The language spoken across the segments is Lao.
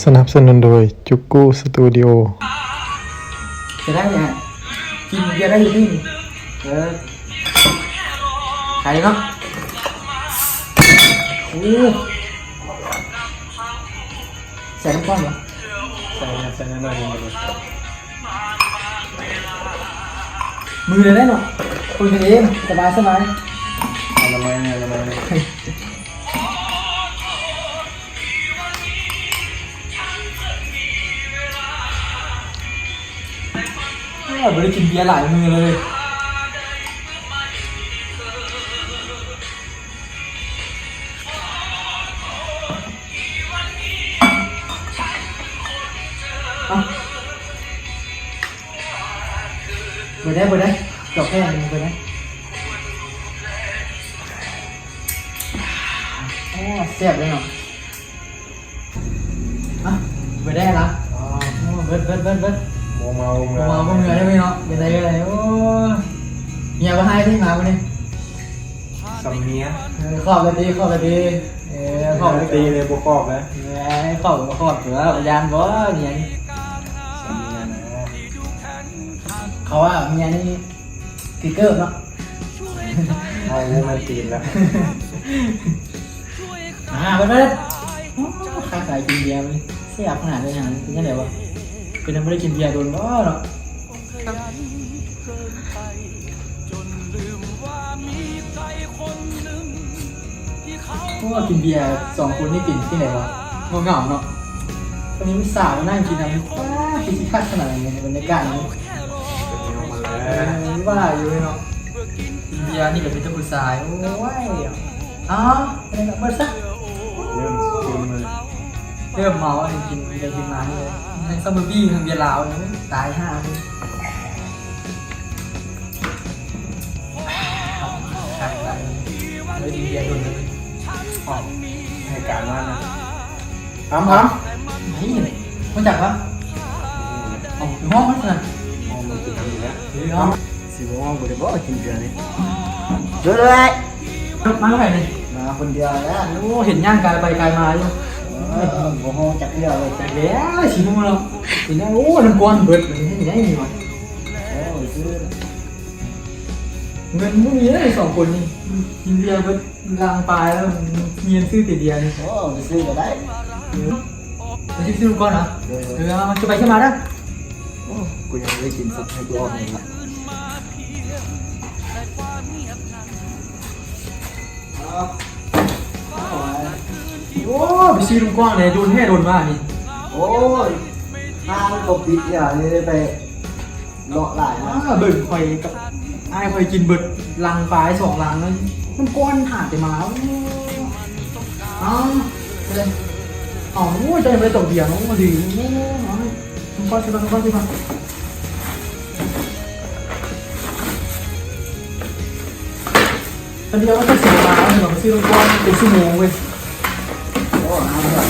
ສະໜັບສະໜູນໂດຍ ຈຸກກຸສະຕູດິໂອ. ຈະໄດ້ແຫຼະ ກິນເບຍໄດ້ຢູ່ນີ້. ເອີ ໄປເນາະ. ໂອ້ ໃສ່ນ້ຳກ້ອນບໍ່? ໃສ່ ໃສ່ໜ້ອຍໆ ໜຶ່ງກໍໄດ້. ມື້ລະໄດ້ເນາະ ຄົນກັນເອງ ສະບາຍໆ. ອະນາໄມ ອະນາໄມ. ເອີ ບໍ່ໄດ້ກິນເບຍຫຼາຍມື້ເລີຍ. ເອົ້າ ເປີດໄດ້ ເປີດໄດ້ ດອກແພ້ເປີດໄດ້. ໂອ້ ແຊບເລີຍເນາະ. ອະ ເບີດໄດ້ລະ. ອໍ ເບີດ ເບີດ ເບີດ ເບີດ. ບໍ່ເມົາ ບໍ່ເມົາ ບໍ່ເມື່ອຍເດ້ເນາະ. ເປັນໄດເອີຍ? ໂອ້ຍ ເມຍບໍ່ຮ້າຍຕິ ມາມື້ນີ້. ສຳເມຍ. ເອີ ຂອບລະຕິ ຂອບລະຕິ. ເອີ ຂອບລະຕິເລີຍ ບໍ່ຂອບເລີຍ. ເອີ ຂອບບໍ່ຂອບ ແຕ່ວ່າຢ້ານບໍ່ເມຍນີ້. ສຳເມຍນະ. ເຂົາວ່າເມຍນີ້ຄືເກີບເນາະ. ເອົາ ແມ່ນຕີນລະ. ອ່າ ເບິ່ງເບິ່ງ ໂອ້ ຄ້າຂາຍກິນເບຍນີ້ແຊບຂະໜາດເລີຍຫຍັງ ເປັນຈັ່ງໃດວະ? ເປັນຫຍັງບໍ່ໄດ້ກິນເບຍດົນບໍ່ເນາະ? ໂອ້ ກິນເບຍສອງຄົນນີ້ເປັນຈັ່ງໃດວະ? ເຫງົາໆເນາະ. ຕອນນີ້ມີສາວມານັ່ງກິນນຳ ວ້າ ຄືຊິຄັກຂະໜາດໃດໃນບັນຍາກາດນີ້. ເອີ ວ່າຢູ່ເນາະ ກິນເບຍນີ້ກໍມີແຕ່ຜູ້ຊາຍ. ໂອ້ຍ ເອົ້າ ເປັນຫຍັງກໍເບິດຊະ. ເລີ່ມ ເລີ່ມເມົາ ເລີ່ມເມົາ ອັນກິນເບຍກິນມານີ້ ທັງຊັມເບີບີ ທັງເບຍລາວ ຕາຍຫ່າ. ຄັກຫຼາຍ ເລີຍກິນເບຍດົນເລີຍ. ອອກໃຫ້ການວ່ານະ. ຖາມ ຖາມ ໄຜນີ້ ຮູ້ຈັກປະ? ເອົ້າ ໄປຮ້ອງມັນຊັ້ນນະ. ຮ້ອງມັນກິນນຳຢູ່ແລ້ວ. ເອີ ເອົາ ຊິບໍ່ຮ້ອງບໍ່ໄດ້ບໍ່ ກິນເບຍນີ້. ເດີ ມາກັບໃຜນີ້? ມາຄົນດຽວແຫຼະ. ໂອ້ ເຫັນຍ່າງກາຍໄປກາຍມາຢູ່. ເອີ ບໍ່ຮ້ອງຈັກເທື່ອເລີຍ. ຈັກແລ້ວຊິຮູ້ເນາະ. ເປັນຫຍັງ ໂອ້ ນ້ຳກ້ອນເບິດ ມັນເຮັດຫຍັງນີ້ວະ? ໂອ້ ຊື້ ເງິນບໍ່ມີເລີຍສອງຄົນນີ້ ກິນເບຍເບິດ ລ້າງປາຍແລ້ວ ມີເງິນຊື້ແຕ່ເບຍນີ້. ໂອ້ ໄປຊື້ກໍໄດ້. ເອີ ໄປຊື້ນຳກ່ອນເນາະ. ເອີ ເອີ ເອົາ ຈະໄປຊະມາເດີ. ໂອ້ ກູຍັງບໍ່ໄດ້ກິນສັກ ໃຫ້ກູອອກແນ່ລະ. ໂອ້ ໄປຊື້ນຳກ່ອນແດ່ ດົນແທ້ດົນວ່ານີ້. ໂອ້ຍ ຮ້ານເຂົາປິດແລ້ວ ໄດ້ໄປ ເລາະຫຼາຍມາກ. ເບິ່ງ ຂ້ອຍກັບອ້າຍຂ້ອຍກິນເບິດລັງປາຍສອງລັງເລີຍ ນ້ຳກ້ອນຫາແຕ່ມາ. ເອົ້າ ເອົາ ເຈົ້າຍັງບໍ່ໄດ້ຕົກເບຍເນາະ. ໂອ້ ດີ ນ້ຳກ້ອນຊິມາ ນ້ຳກ້ອນຊິມາ. ອັນດຽວມັນກໍຊິມາ ເຮົາໄປຊື້ນ້ຳກ້ອນເປັນຊົ່ວໂມງເວີຍ. ໂອ້ ນ້ຳກ້ອນ.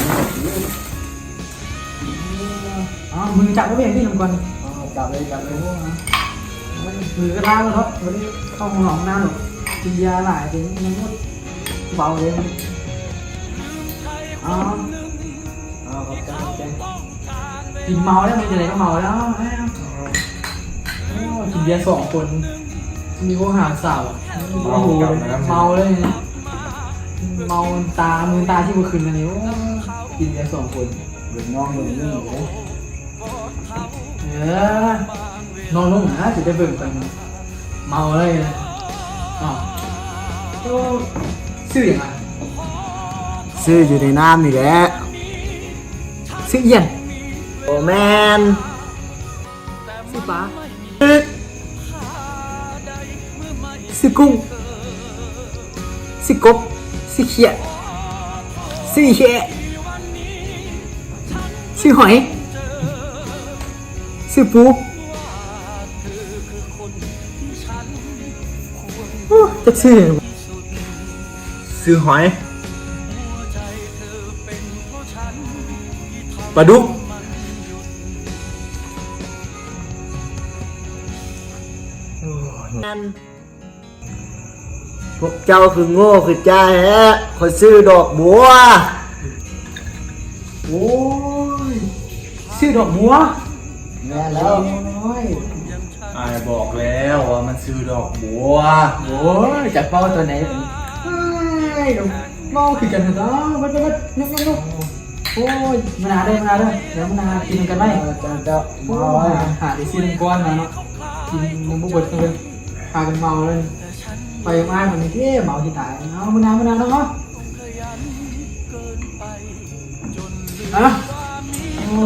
ອ້າວ ມືຈັບບໍ່ເປັນຕິ ນ້ຳກ່ອນ. ອໍ ຈັບເລີຍ ຈັບເລີຍ. ໂອ້ ມືກໍລ້າງແລ້ວເນາະ ບໍ່ໄດ້ເຂົ້າຫ້ອງນ້ຳເນາະ ກິນຢາຫຼາຍ ເປັນຫຍັງໝົດ ເບົາເລີຍ. ອ້າວ ອ້າວ ຂອບໃຈ ຂອບໃຈ. ກິນເມົາແລ້ວ ມື້ໃດກໍເມົາແລ້ວ. ໂອ້ ກິນເບຍສອງຄົນ ມີພວກຫາສາວ ເມົາເລີຍ ເມົາຕາ ມືນຕາທີ່ບໍ່ຂຶ້ນອັນນີ້. ໂອ້ ກິນເບຍສອງຄົນ ເບິ່ງນ້ອງເບິ່ງໜຶ່ງເດ້. ເອີ ນ້ອງໜຸ່ມນະ ຊິໄດ້ເບິ່ງກັນ ເມົາເລີຍນະ. ອ້າວ ຊື່ຫຍັງອະ? ຊື່ຢູ່ໃນນ້ຳນີ້ແຫຼະ. ຊື່ອີ່ຫຍັງ? ບໍ່ແມ່ນ. ຊື່ປາ? ຊື່ກຸ້ງ ຊື່ກົບ ຊື່ຂຽດ ຊື່ແຫ ຊື່ຫອຍ ຊື່ປູ. ໂອ້ ຈັກຊື່ຫຍັງ. ຊື່ຫອຍ ປາດຸກ. ພວກເຈົ້າຄືໂງ່ຄືຈ້າແທ້ ຂ້ອຍຊື່ດອກບົວ. ໂອ້ ຊື້ດອກບົວ. ແມ່ນແລ້ວ. ໂອ້ຍ ອ້າຍບອກແລ້ວວ່າມັນຊື້ດອກບົວ. ໂອ້ຍ ຈັກເວົ້າຕອນໃດ. ເອີຍ ເວົ້າຄືກັນເນາະ. ເບິດໆໆ ໂອ້ຍ ມື້ໜ້າເດີ ມື້ໜ້າເດີ ດຽວມື້ໜ້າກິນນຳກັນໃໝ່. ເຈົ້າ ເຈົ້າ ໂອ້ຍ ຫາໄດ້ຊື້ນຳກ່ອນມາເນາະ ກິນຍັງບໍ່ເບິດເລີຍ ພາກັນເມົາເລີຍ. ໄປມາມັນເດ້ເມົາຊິຕາຍ. ເອົາ ມື້ໜ້າ ມື້ໜ້າເນາະ. ຮະ? ໂອ້